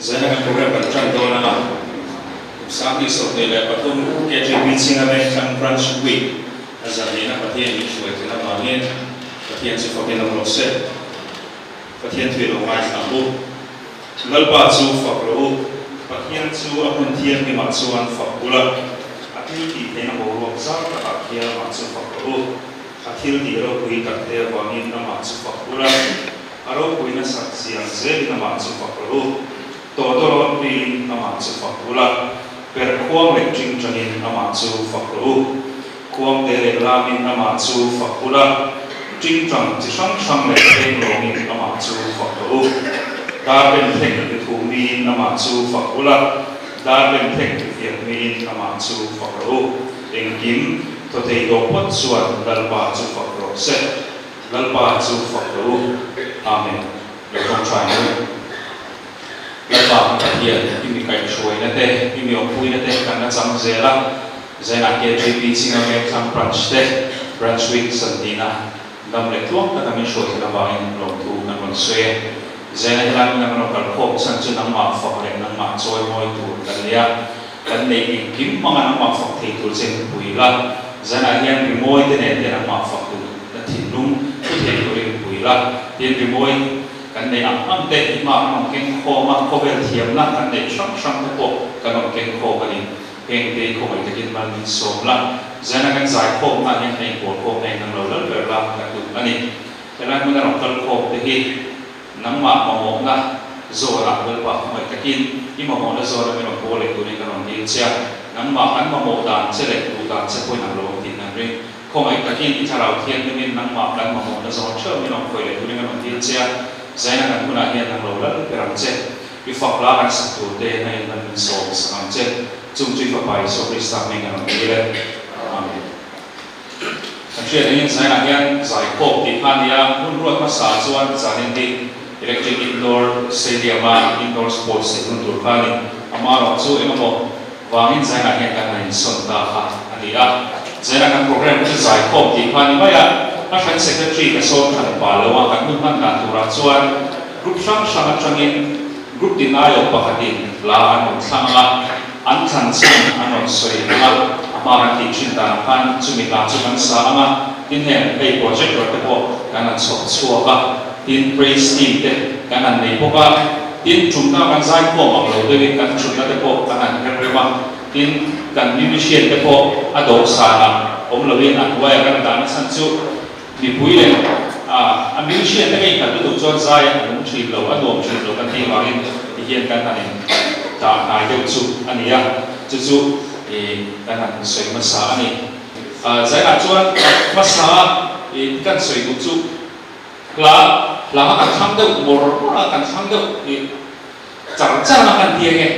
Zaina kan program kan tan dawn anga kum 2023 KGP Chinga Vengthlang Branch Week a zarhnihna Pathian min hruai theih avangin Pathian chu fakin awm rawh se. Pathian thui lo ngaithla ang u. Lalpa chu fak rawh u. Pathian chu a hmun thianghlimah chuan fak ula, a thil tih theihna boruak zau takah khian amah chu fak rawh u. A thil tih ropui takte avangin amah chu fak ula, a ropuina sak ziang zelin amah chu fak rawh u. Tawtawrawt riin amah chu fak ula, per khuang leh ṭingṭangin amah chu fak rawh u. Khuangte leh lamin amah chu fak ula, ṭingṭang chi hrang hrang leh phenglawngin amah chu fak rawh u. Dar ben thleng ri thu miin amah chu fak ula, dar ben thleng ri fiak miin amah chu fak rawh u. Engkim thaw thei tawh phawt chuan Lalpa chu fak rawh se. Lalpa chu fak rawh u. Amen. Lo tawngtai ang u. Lalpa kan Pathian, i mi kaihhruaina te, i mi awmpuina te kan la chang zel a. Zainah KGP Chinga Vengthlang Branch te, Branch Week Santina dam leh tluang taka min hruai theih avangin lawmthu kan rawn sawi e. Zaina helai hmuna kan rawn kal khawm chhan chu nangmah fak leh nangmah chawi mawi tur kan nei a, kan neih engkim hmanga nangmah fak thei tur che in pui la. Zainah hian rimawi te nen te nangmah fak duh na thinlung pu thei turin pui la. Tin, rimawi kan neih ang ang te i hma kan rawn keng khawm a, khawvel thiamna kan neih hrang hrang te pawh kan rawn keng khawm a ni. Heng te khawngaih takin mal min sawm la, zana kan zai khawm hna hian kan inpawl khawm na in ang lo lal ber la kan duh a ni. Helai hmuna rawn kal khawm te hi nangmah mamawhna zawnah Lalpa khawngaih takin i mamawhna zawna min rawn pawl leh turin kan rawn dil che a, nangmah kan mamawh dan che leh duh dan che pawhin ang lo awm tih kan ring. Khawngaih takin i thlarau thianghlimin nangmah kan mamawhna zawn theuh min rawn khawi leh turin kan rawn dil che a, zaina kan hunah hian ang lo lal ber ang che. I fak la kan sak tur te na in kan min sawm sak ang che. Chung chu i Fapa Isua Krista hming an rawn dil e. Amen. Kan hriat angin Zainah hian zaikhawm tih kha a ni a, hun ruat hmasa chuan zanin hi Electric Indoor Stadium a Indoor Sports tih hun tur kha a ni. Amaherawh chu engemaw vangin Zainah hian kan han insawn ta kha a ni a. Zainah kan program chu zaikhawm tih kha a ni mai a, a hran Secretary ka sawm hran pah lo a, kan hun hman dan turah chuan Group hrang hrang atangin group tin aiawh pakhatin hla an rawn thlang ang a, an thlan chhan an rawn sawi ang a, a hma kan tih thin danah khan chumi hla chu kan sa ang a, tin heng hei projector te pawh kan han chhawp chhuak a, tin praise team te kan han nei bawk a, tin tumna kan zaikhawm ang lo deuhin kan thutna te pawh kan han her rem a, tin kan musician te pawh a dawhsanah awm loin a hnuaiah kan dahna chhan chu Mipui leh a musician te ngei khat lutuk chuan zai a nung thin lo, a nuam thin lo kan tih avangin ti hian kan han in dah hnai deuh chu a ni a, chu chu kan han sawi hmasa a ni. Zainah chuan hmasa kan sawi duh chu hla hla kan thlang deuh mawr mawr a, kan thlang deuh char char a kan ti ange.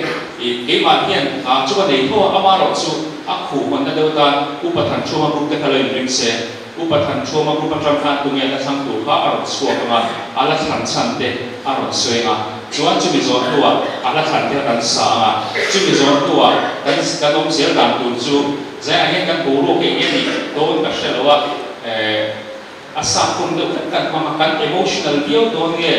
Keimah hian hla chu ka nei tho a, amaherawh chu a khuh hawnna deuh atan Upa Thanchhuma group te kha lo inring se, Upa Thanchhuma group atang khan tunge la thlang tur kha a rawn chhuak ang a, a la thlan chhan te a rawn sawi ang a, chuan chumi zawh hnuah a la thlan te kha kan sa ang a, chumi zawh hnuah kan kan awm zel dan tur chu zaiah hian kan boruak hi eng nge nih dawn ka hre lo a, eh. A sap kawng deuh hlek kan hmang a, kan emotional viau dawn nge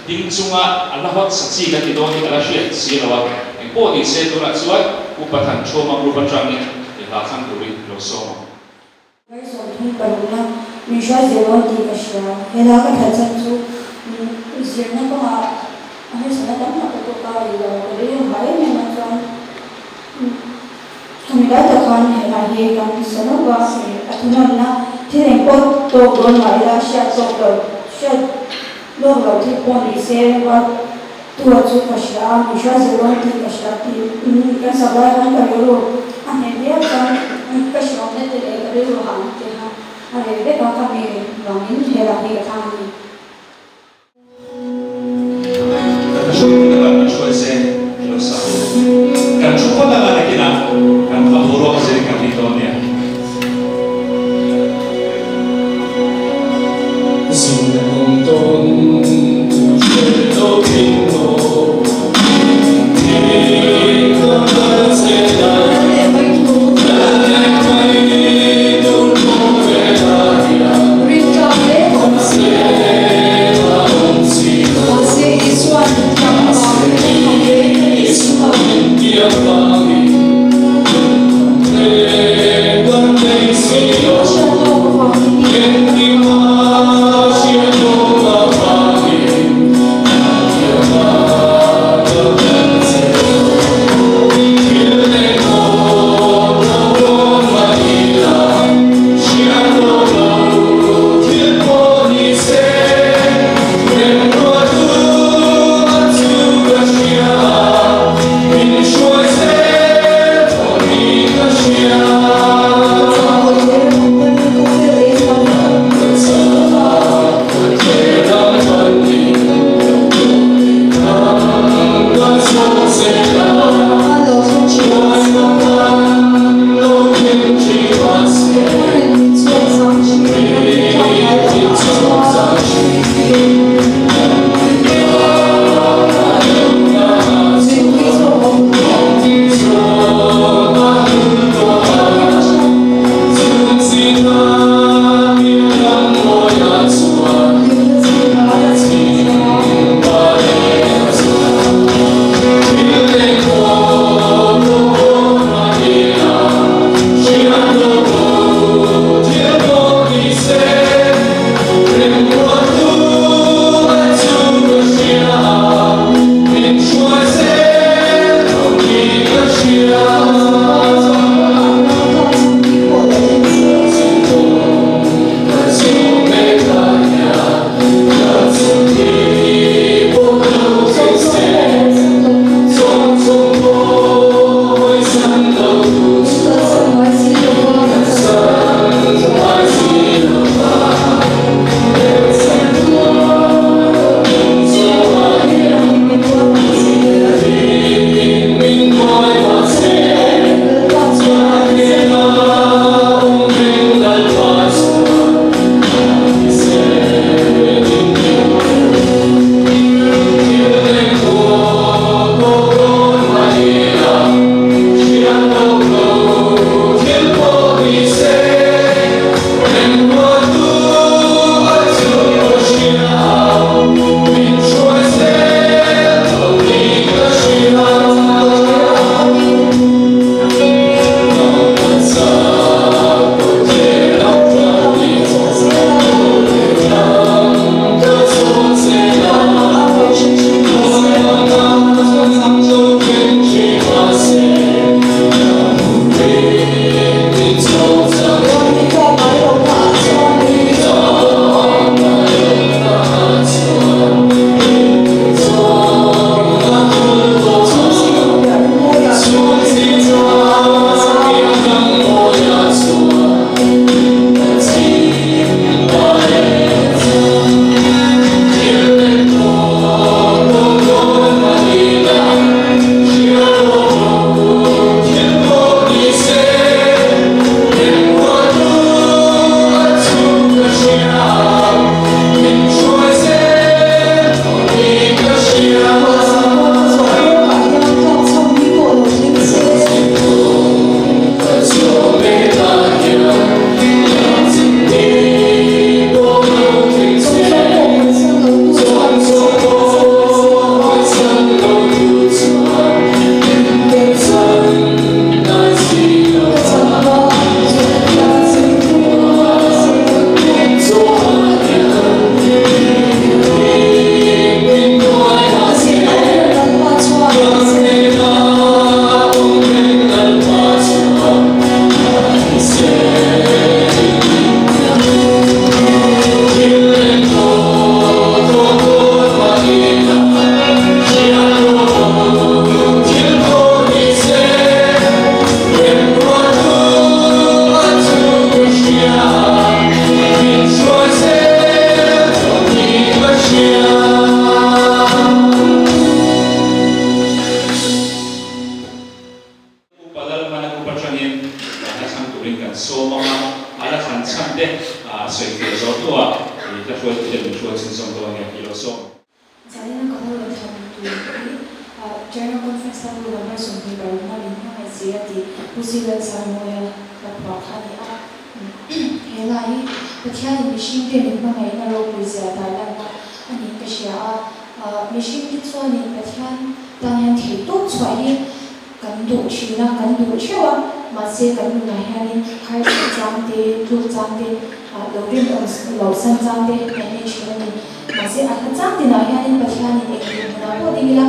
ding chunga a la hawt sa chi kan ti dawn hi ka la hriat si lo a, eng pawh ni se tunah chuan Upa Thanchhawma group atangin i hla thlang turin lo sawm ang. Ngaihsawm thung parukna min hruai zel dawn tih ka hria. He hla ka that chhan chu zirna kawngah a harsatna tam tak ka tawk a, ih lo ka rilru hah em em a chuan Chumi lai tak khan he hla hi kan sa lawk a, a thunawnna thil eng pawh tawk dawn mah ila hriat tawk lo, hriat lawk loh thil pawh ni se ruat tua chu ka hria a, min hruai zel dawn tih ka hria tih kan sak lai khan ka rilru a hneh viau chuan ka hriawmna te leh ka rilru hahna te kha a reh vek a, khami vangin he hla hi ka thlang a ni. Kan hruai takah kan hruai se i lo sa. Kan thu phawt anga nakinah kan a boruak a zir kan ti dawn nia. Zin awm dawn tu hre lo thin maw Thing ka kal zel a Lal mai tur khawvelah hian hla hruaitute min hruai chhunzawm dawn nge tih lo sawm. Zanin a ka lo rawn thlan tur hi General Conference hla bu number 26 na min hmangaih zir a tih Pu Silan Saimawia hla phuah kha a ni a. He hla hi Pathianin mihringte min hmangaihna ropui zia tarlanna a niin ka hria a. Mihringte chuanin Pathian tan hian theihtawp chhuah hi Kan duh thin a, kan duh theuh a, mahse kan nunah hianin harsat chang te, tluk chang te, lo rinawm lo san chang te kan nei thin a ni. Mahse a hla chang tinah hianin Pathianin engtin hmunah pawh ding ila,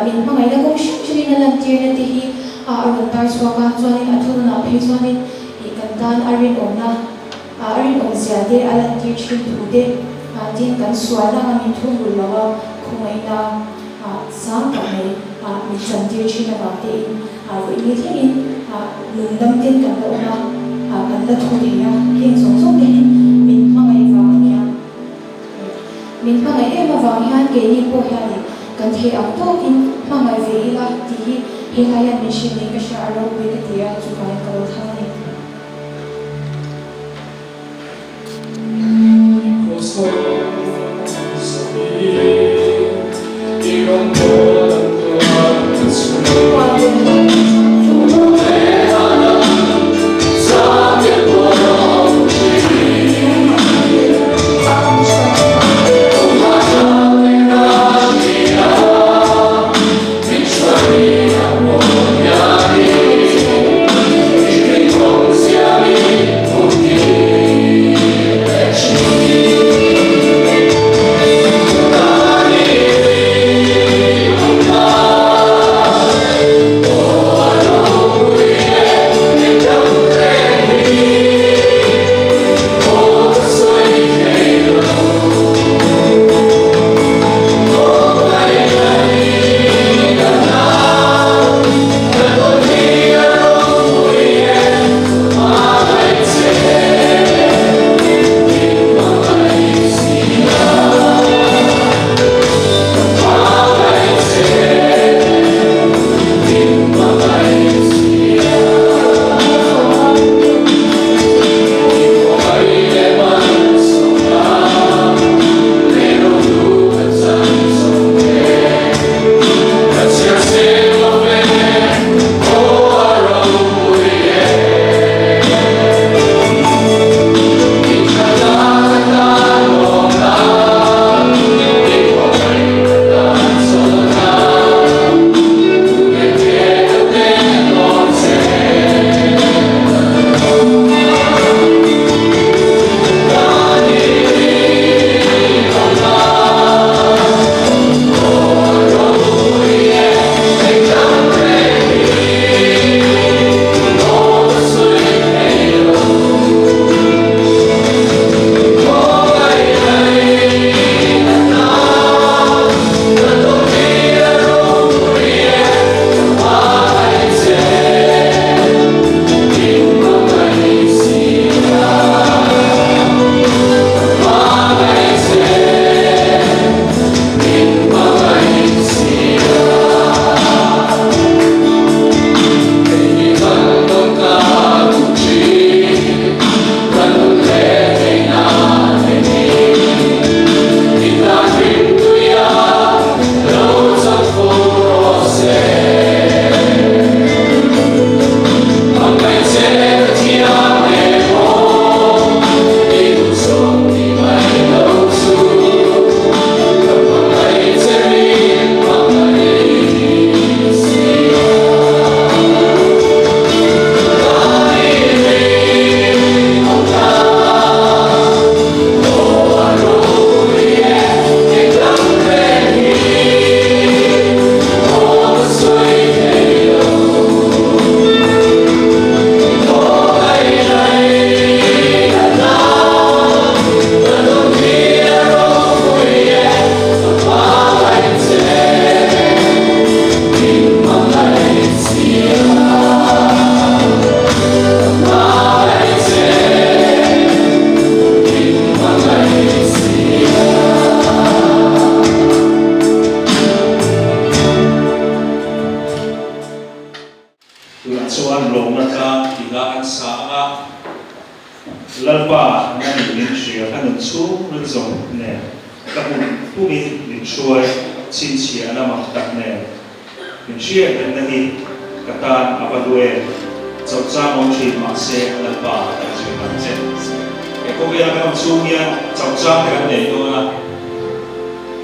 min hmangaihna kawng hrang hrangin a lantirna te hi a rawn tar chhuak a, chuanin a thununah phei chuanin ih kan tan a rinawmna, a rinawm zia te a lantir thin thu te, tin kan sualna anga min thungrulh lo a, khawngaihna. Sang tak mai min chantir thin avang tein vawi ni thlengin lungdam ten kan la awm a, kan la thu thei a, heng zawng zawng te hi min hmangaih vang a nia. Min hmangaih em avang hian keini pawh hianin kan thei ang tawkin hmangaih ve ila tih hi helai hian min hrilh niin ka hria, a ropui ka ti a, chuvangin ka lo thlang a ni. thup nen, ka hun pumin min hruai chhinchhiahna mak tak nen. Min hriat rengna hi ka tan a va hlu em? Chauhchang awm thin mahse Lalpa kan zir tak che. He khawvela kan awm chhung hian chauhchang te kan nei dawn a,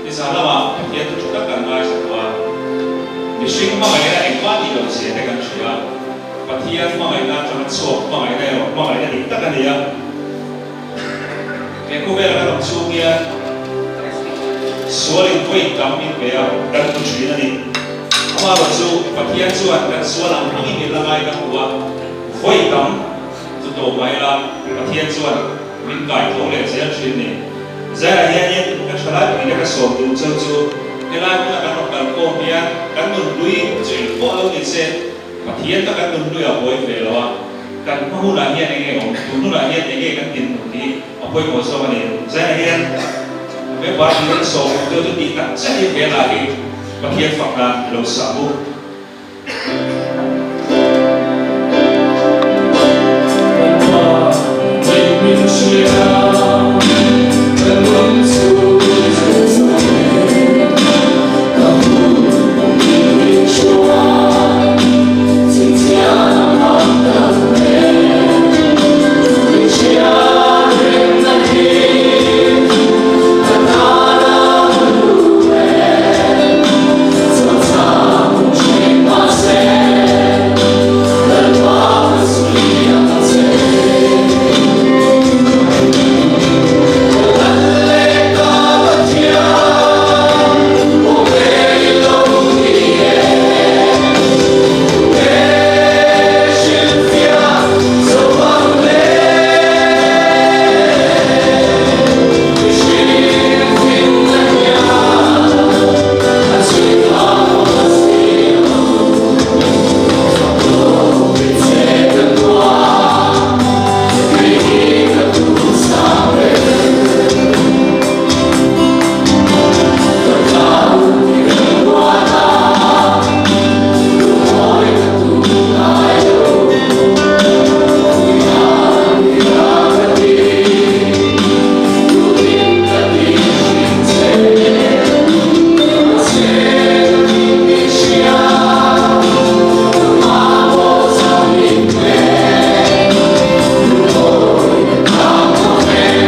nizan lamah Pathian thu tha tak kan ngaithla tawh a, mihring hmangaihna engmah tih loh zia te kan hria a, Pathian hmangaihna atanga chhuak hmangaihna erawh hmangaihna dik tak a ni a. He khawvela kan awm chhung hian sualin vawi tam min pe a, kan hmu thin a ni. Amaherawh chu Pathian chuan kan sual ang angin min la ngai kan hmu a, vawi tam chu tawh mah ila Pathian chuan min kai tho leh zel thin a ni. Zaiah hianin ka thalai pui te ka sawm duh cheu chu helai hmuna kan rawn kal khawm hian kan nunhlui chu engpawh lo ni se, Pathian ka kan nunhlui a buai ve lo a, kan hma hunah hian enge awm, tun hunah hian enge kan dinhmun tih a pawimawh zawk a ni. Zaina hian member tih in sawm chu chu tih tak chiah hi he lah hi Pathian fak nan i lo sa u. Kan pa nei min hria, ka nun chu Jerusalem, ka hun min min hruai, chhinchhiah ang kan nen, min hria rengna hi ka tana hlu em, changchang thin mahse Lalpa ka zui ang che. Ka lal leh ka Pathian, aw ngei lo ni e. Tunge hrilhfiah zo ang le? Mihring finna hian a chhui phak a si lo. Fak lawm che ka nuam, kei hi ka duhsam ber. Ka tlan i remruat a, lungawi ka tum ngai lo. Puihan i ra ka ti, duhin ka ti thin che. Mahse i hria, tumah pawh chauhin pe. Lungawi ka hmu reng.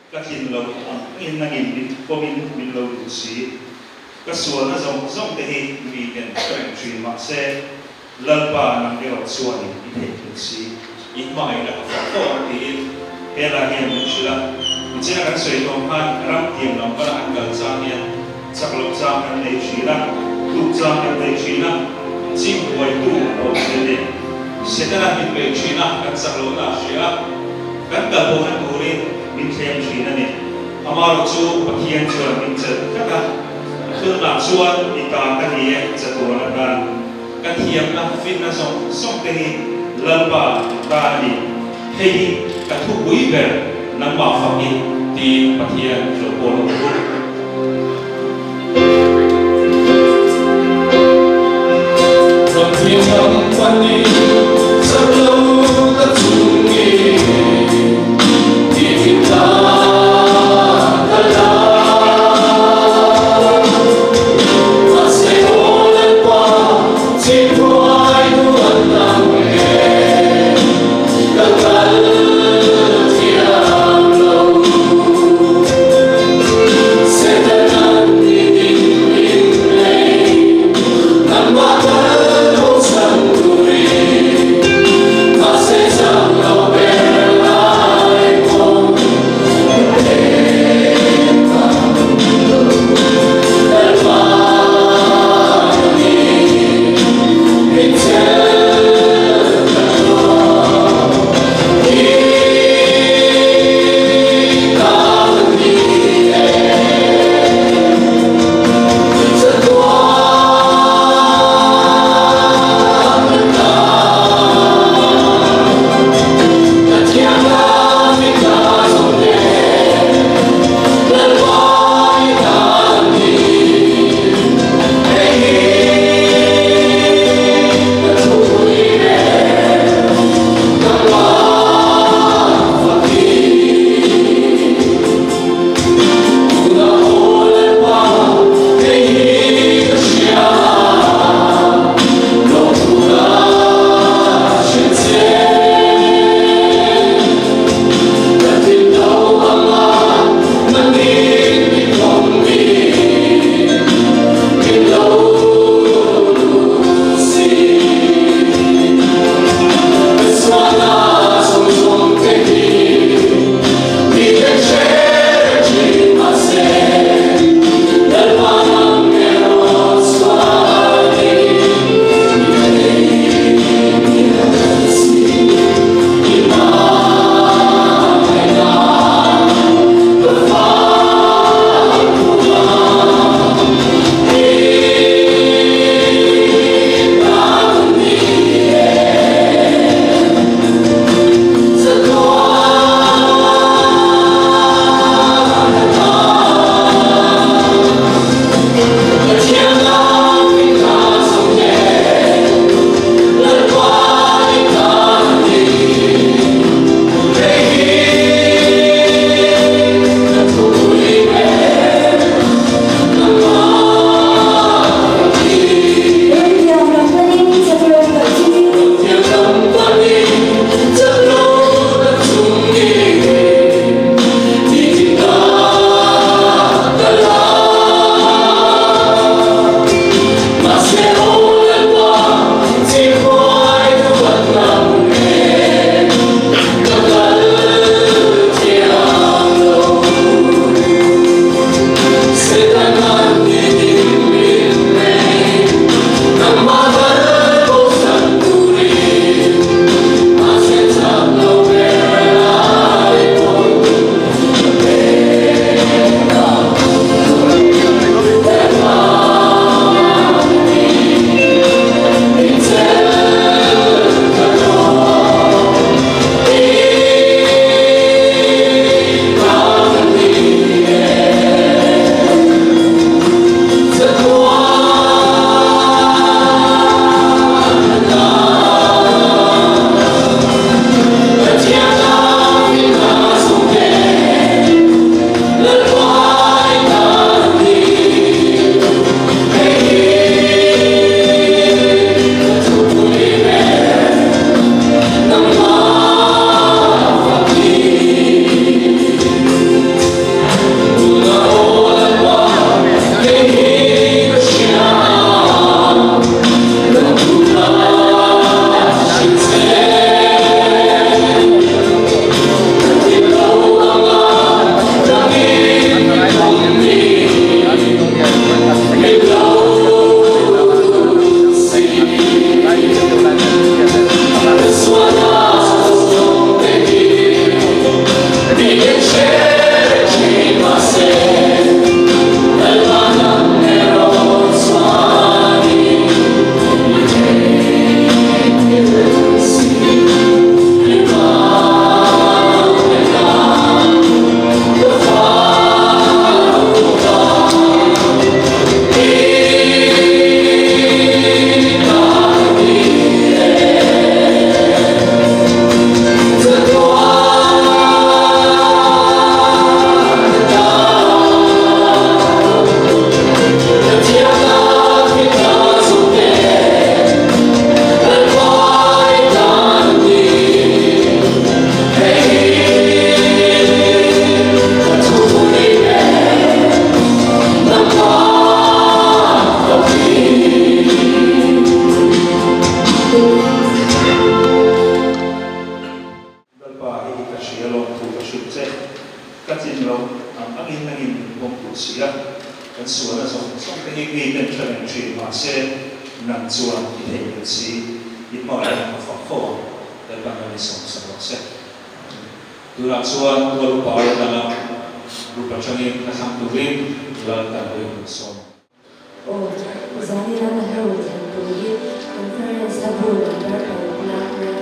Ka tlin lo ang in nangin min pawmin min lo duh si. Ka sualna zawng zawng te hi mi ten ka reng thin mahse Lalpa nang erawh chuanin i theih thung si. I hmangaihna ka fak fo ang tiin hela hian min hrilh a. Nichina kan sawi tawh khan ram tiam lam pana an kal chang hian chak loh chang kan nei thin a, tluk chang kan nei thin a, chim buaitu a awm zel nen. Setana min bei thin a, kan chak lohna a hria a, kan kal lohna turin min thlem thin a ni. Amaherawh chu Pathian chuan min chelh tlat a, a thilnah chuan i ta ka ni e chatuan atan ka thiamna finna zawng zawng te hi Lalpa ta a ni. Hei hi ka thupui ber nangmah fakin tiin Pathian lo pawl ang u. hria lawm thu ka hrilh che. Ka tlin loh ang angin nangin min pawm duh si a, kan sualna zawng zawng te hi mi ten hre reng thin mahse nang chuan i theihnghilh si, i hmangaihna ka fak fo ang, Lalpan a ni sawmsak rawh se. Tunah chuan tual upa aia danga group atangin hla thlang turin Lal kan hawi hun sawm. Aw, zanina ka hla rawn thlen tur hi Conference hla bu number parukna a nia.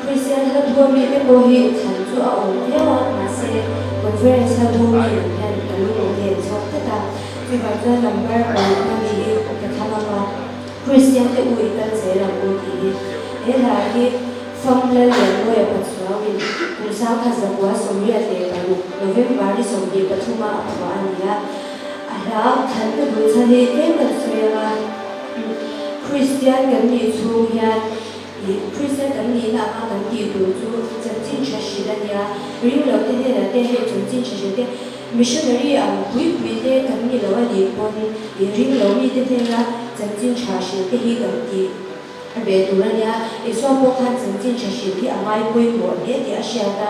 Kristian hla bu ami te pawh hi thlan chu a awm viau a, mahse Conference hla bu mi lam hian ka lung a len chhuak tlat a, chuvang chuan number parukna mi hi ka thlang ang a, Kristian te u i kal zel ang u tih hi. He hla hi Fam Lallianmawia Patsuangin kum 1986 November ni 23 a a phuah a ni a. A hla thlan ka duh chhan hi tlem kan sawi ang a, Kristian kan nih chhung hian ih Kristian kan nihna anga kan tih tur chu chanchin tha hrilh a nia, ring lo te hnenah te hei chanchin tha hrilh te missionary ang pui pui te kan ni lo a nih pawn ih ring lo mi te hnena chanchin tha hrilh te hi kan tih ve tur a nia. Isua pawh khan chanchin tha hrilh hi a ngai pawimawh hle tih a hriat a.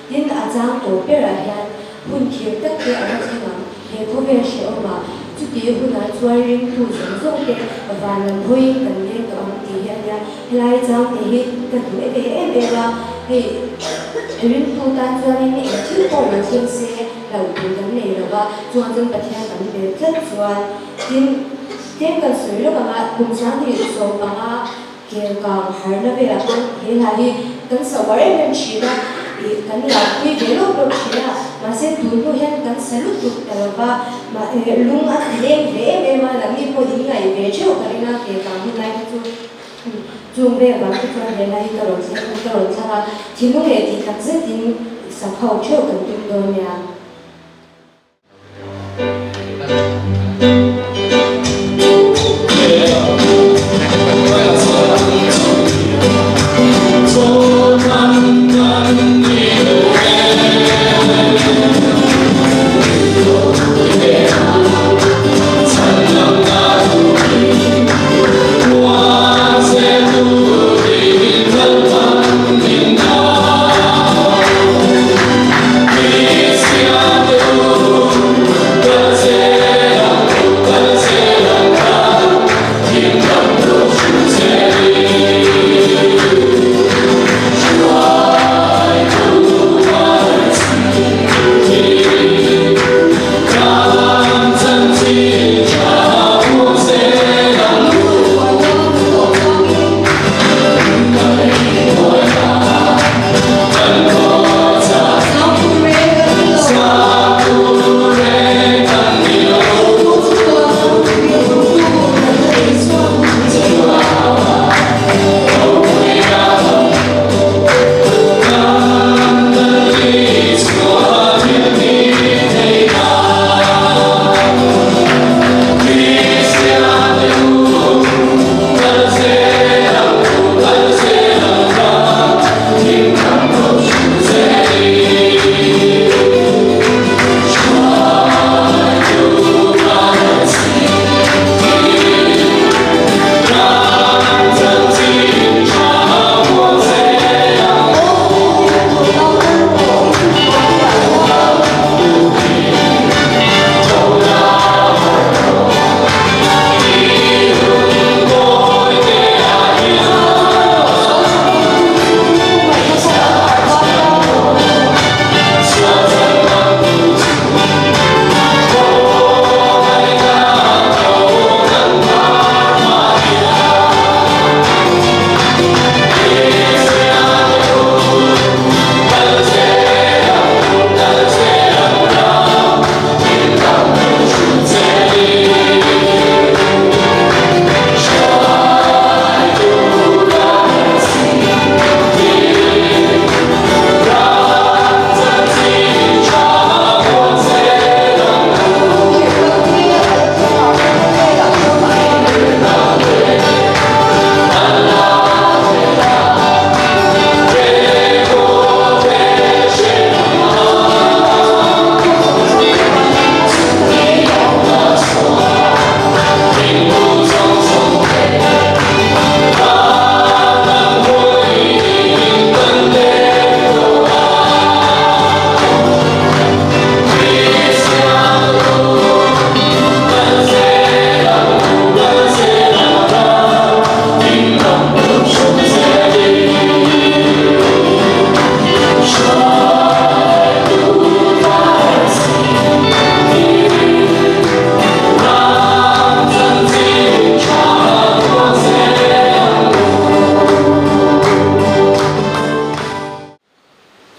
Tin, a chang tawh berah hian hun khir tak te a va thleng ang. He khawvel hrehawmah chuti hunah chuan ringtu zawng zawng te van lam hawiin kan leng tawh ang tih hi a nia. Helai chang te hi ka duh e ve em em a, hei ringtu tan chuanin eng thil pawh lo thleng se hlauh tur kan nei lo va, chuan chuan Pathian kan bel tlat chuan tin tlem kan sawi lawk ang a, kum 2015 Kelkang harna velah khan he hla hi kan sa uar em em thin a, ih kan lakpui ve lawk lawk thin a, mahse tun hnu hian kan sa lutuk ta lo va, mah lung a ti leng ve em em a, nangni pawh in ngaih ve theuh ka ring a, kelkang hun lai kha chu chung vel vang te chuan he hla hi ka rawn thleng ka rawn thlang a, thinlung leh tih tak zetin sak ho theuh kan tum dawn nia.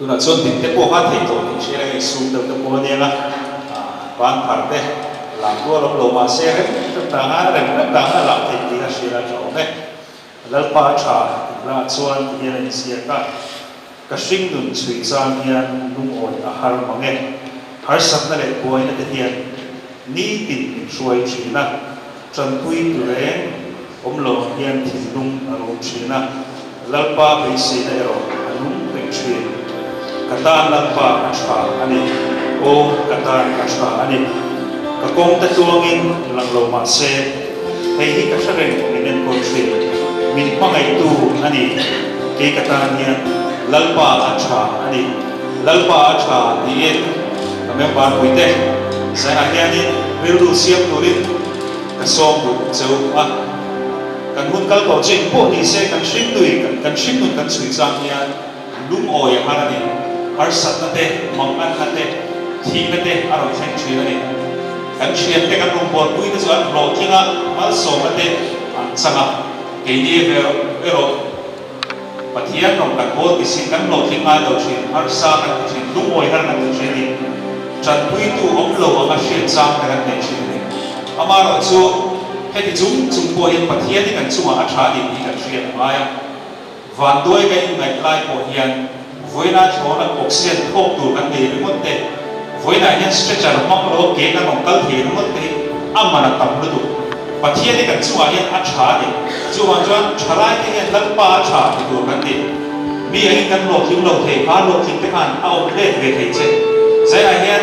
Tunah chuan din te pawh kha theih tawh tih hriat a hei sum deuh te pawh a nia ban phar te lam tual awm lo mah se rem rem dang a rem rem dang a lam theih tih a hriat a tha awm e. Lalpa a tha tih lah chuan ti hian a inziak a, ka hringnun chhui chang hian lungawi a har mang e. Harsatna leh buaina te hian nitin min hruai thin a, tanpui tu reng awm lo ang hian thinlung a rum thin a, Lalpa beiseina erawh a nung reng thin. Ka tan Lalpa a tha a ni, aw ka tan a tha a ni. Ka kawng te tluangin lang lo mah se, hei hi ka hre reng min enkawl thin. Min hmangaihtu a ni, kei ka tan hian Lalpa a tha a ni. Lalpa a tha tiin ka member puite zainah hianin rilru siam turin ka sawm duh cheu a. Kan hun kal tawh chu engpawh ni se kan hringnui kan hringnun kan chhui chang hian lungawi a har a ni. Harsatna te, manganna te, thihna te a rawn thleng thin a ni. Kan thiante kan rawngbawlpui te chu an hlawhtling a, malsawmna te an chang a. Keini erawh Pathian rawn kan bawl ti sin kan hlawhtling ngai lo thin, harsa kan ti thin, lungawi har kan ti thin a ni. Tanpuitu awm lo anga hriat chang te kan nei thin a ni. Amaherawhchu, heti chung chung pawh hian Pathian hi kan chungah a tha a ni tih kan hriat a ngai a. Vanduai ka inngaih lai pawh hian vawiina thlawna oxygen thawk tur kan nei ringawt te, vawiinah hian stretcher hmang lo ke kan rawn kal thei ringawt te hi a man a tam lutuk. Pathian hi kan chungah hian a tha a ni. Chuvang chuan thalai te hian Lalpa a tha ti tur kan ni. Mi angin kan hlawhtling lo thei kha hlawhtling te khan a awm let ve thei che. Zaiah hian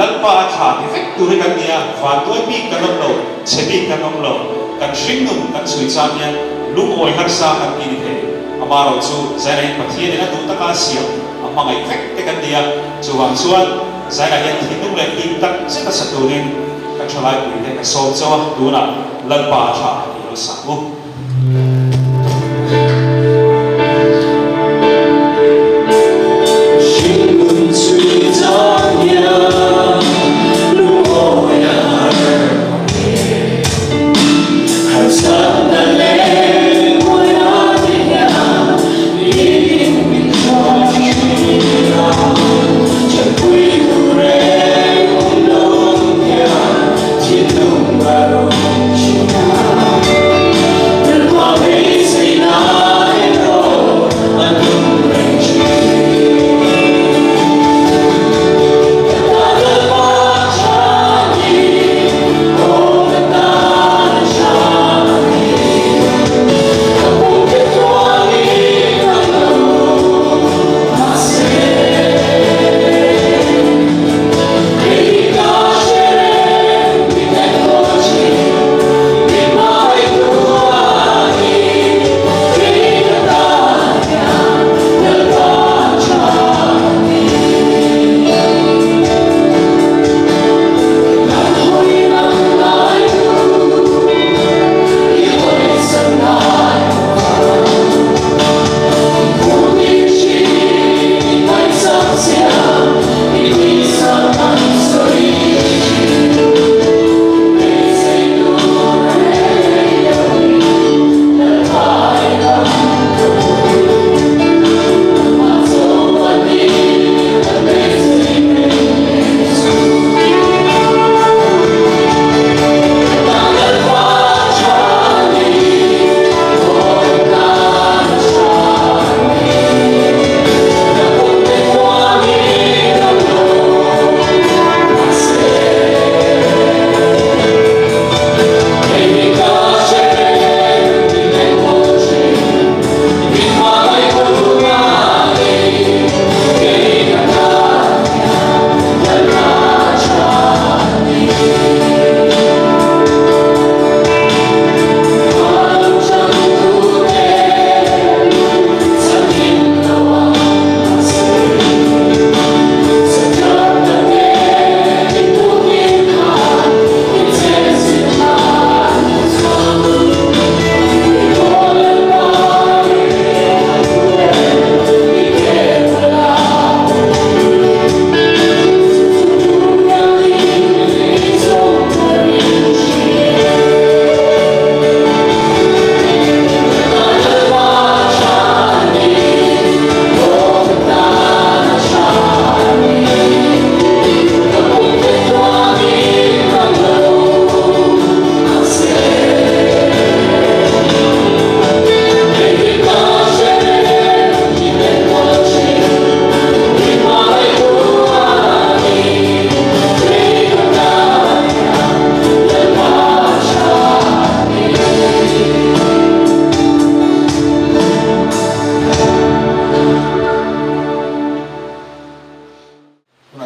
Lalpa a tha ti vek tur hi kan ni a, vanduai bik kan awm lo, chhe bik kan awm lo. Kan hringnun kan chhui chang hian lungawi harsa kan ti ni thei. Amaherawh chu Zaiah hian Pathianin a duh taka a siam a hmangaih vek te kan ni a, chuvang chuan Zaiah hian thinlung leh hlim tak zet a sa turin ka thalai pui te ka sawm chauh a, tunah Lalpa a tha a tih lo sak u.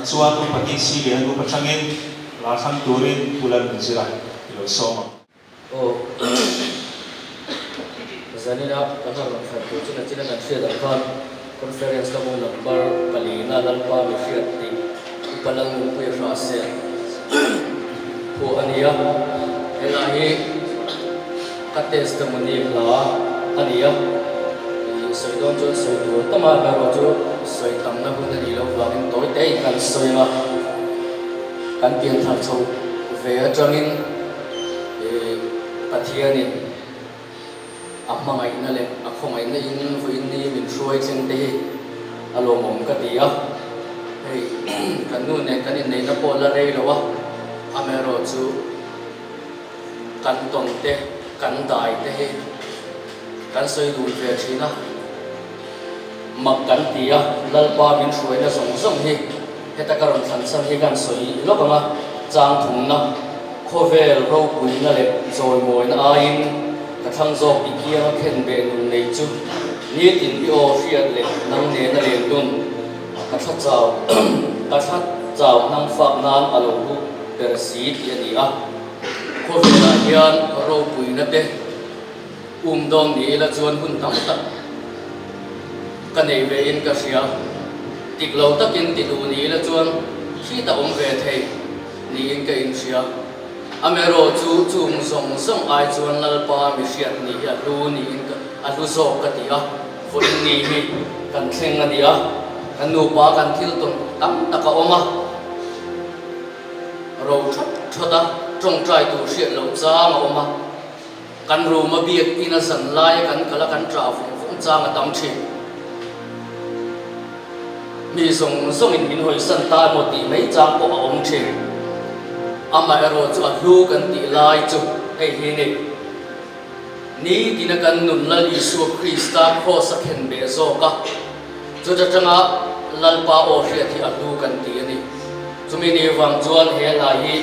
Tichuan Upa TC Lian Upa tangin hla thlang turin Pu Lalnunzira i lo sawm ang. Aw. Zanina kan han rawn thlan tur chu nachina kan hriat ang khan Conference ka hmu number palina Lalpa mi hriat tih Upa Lalnunpuia hra se phuah a ni a. Helai hi ka testimony hla a ni a. Ih sawi dawn chuan sawi tur tam a, erawh chu sawi tamna hun a nih loh vangin tawi te in kan sawi ang a. Kan pian thar chho ve atangin ih Pathianin a hmangaihna leh a khawngaihna in vawiin ni min hruai thleng te hi a lawmawm ka ti a. Hei kan nu nen kan inneihna pawh la rei lo a, amaherawhchu kan tawn te, kan dai te hi kan sawi dun ve thin a, mak kan ti a, Lalpa min hruaina zawng zawng hi heta ka rawn thlan chhan hi kan sawi lawk ang a, chang thumna, khawvel ropuina leh chawimawina aiin ka thlang zawk i kianga khen beh nun nei chu nitin i aw hriat leh nang nena len dun ka thla chau ka thla chau hnang fak nan a lo hu ber si tih a ni a. Khawvelah hian ropuina te um dawn ni ila chuan hun tam tak ka nei ve in ka hria. Tik lo takin ti duh ni ila chuan khi ta awm ve thei niin ka inhria. Amaherawh chu chung zawng zawng ai chuan Lalpa mi hriat ni hi a hlu niin ka a hlu zawk ka ti a, vawiin ni hi kan thleng a ni a, kan nupa kan thil tawn tam tak a awm a. Ro that that a, tawngtai tur hriat loh chang a awm a. Kan room a biak in a zan laia kan kal a kan ṭah vung vung chang a tam ṭhin. Mi zawng zawngin min hawisan ta emaw tih mai chang pawh a awm ṭhin. Amaherawh chu a hlu kan tih lai chu hei hi ni. Nitina kan nun Lal Isua Krista kraws a khen beh zawk a, chuta tanga Lalpa aw hriat hi a hlu kan ti a ni. Chumi ni vang chuan he hla hi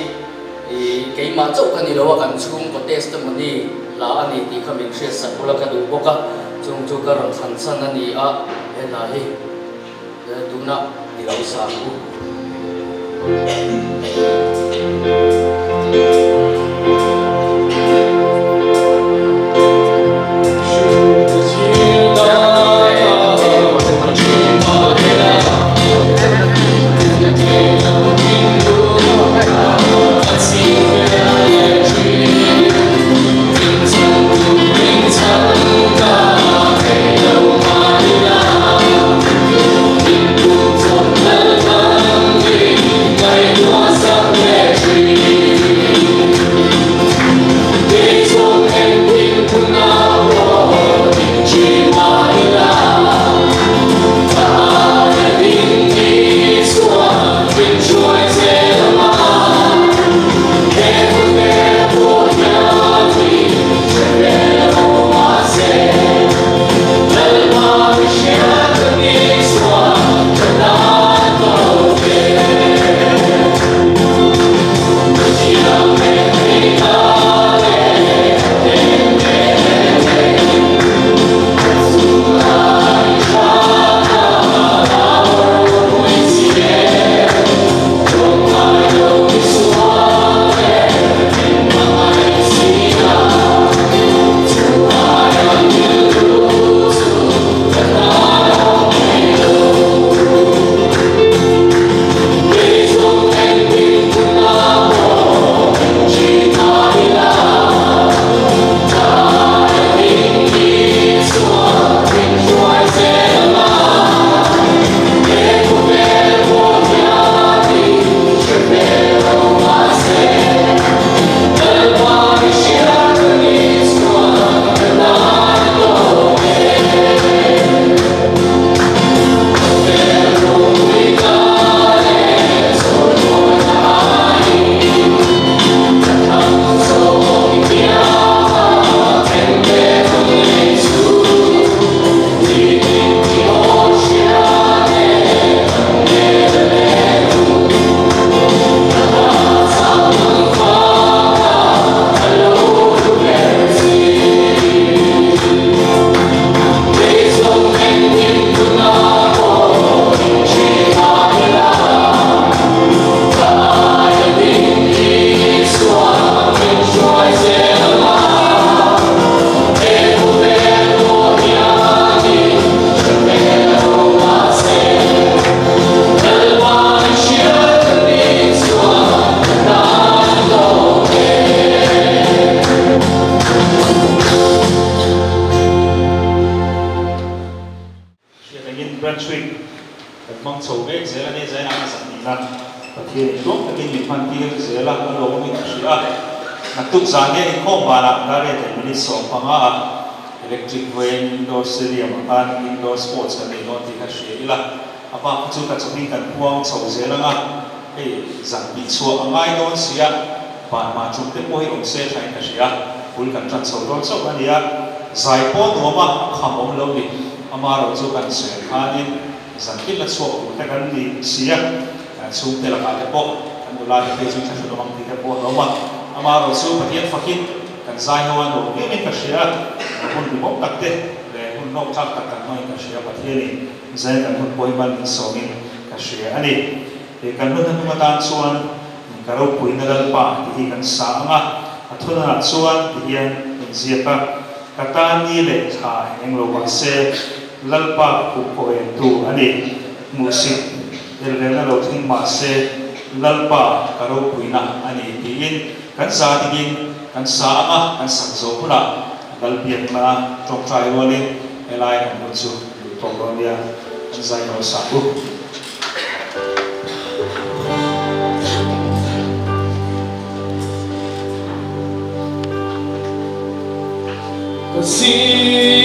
keimah chauh ka ni lo a, kan chhungkaw testimony hla a ni tih kha min hriatsak bula ka duh bawk a, chung chu ka rawn thlan chhan a ni a, he hla hi tunah i lo sa ang u. mek zel a ni, zainah a zahnih na Pathianin tluang takin min hman tir zel a, a lawmawmin ka hria a. Naktuk zan hian inkhawm banah dar leh minute 15 ah Electric Veng Indoor Stadium ah khan Indoor Sports kan nei dawn tih kha hria ila, a bak kha chu ka chawpin kan puang chho zel ang a, hei zan tih chhuah a ngai dawn si a, ban hma tum te pawh hi awm se thain ka hria, bul kan tan chho dawn chauh a nia, zai pawh nuam a, a kham awm lo ni, ama ro chu kan sawi khanin zan tin la chhuak tur te kan ni si a, chhungte lakah te pawh kan nula te phei chu thlahrun awm ang tih te pawh an awm a, ama ro chu Pathian fakin kan zai ho a nuam viauin ka hria, hun hlimawm tak te leh hun hlawk tlak tak kan hmangin ka hria, Pathianin zai kan hun pawh hi hman min sawmin ka hria a ni. He kan hun hnuhnung atan chuan ka ropuina Lalpa tih hi kan sa ang a, a thunanah chuan ti hian min ziak a, Ka tan ni leh thla eng lo mah se, Lalpa ka khup khawh em tu a ni. Hmuhsit elrelna lo thleng mah se, Lalpa ka ropuina a ni tiin kan za dingin kan sa ang a, kan sak zawh hunah Lalbiakna tawngtai rualin helai kan hun chu luh tawk dawn nia, kan zai nawn sak u. Ka zing.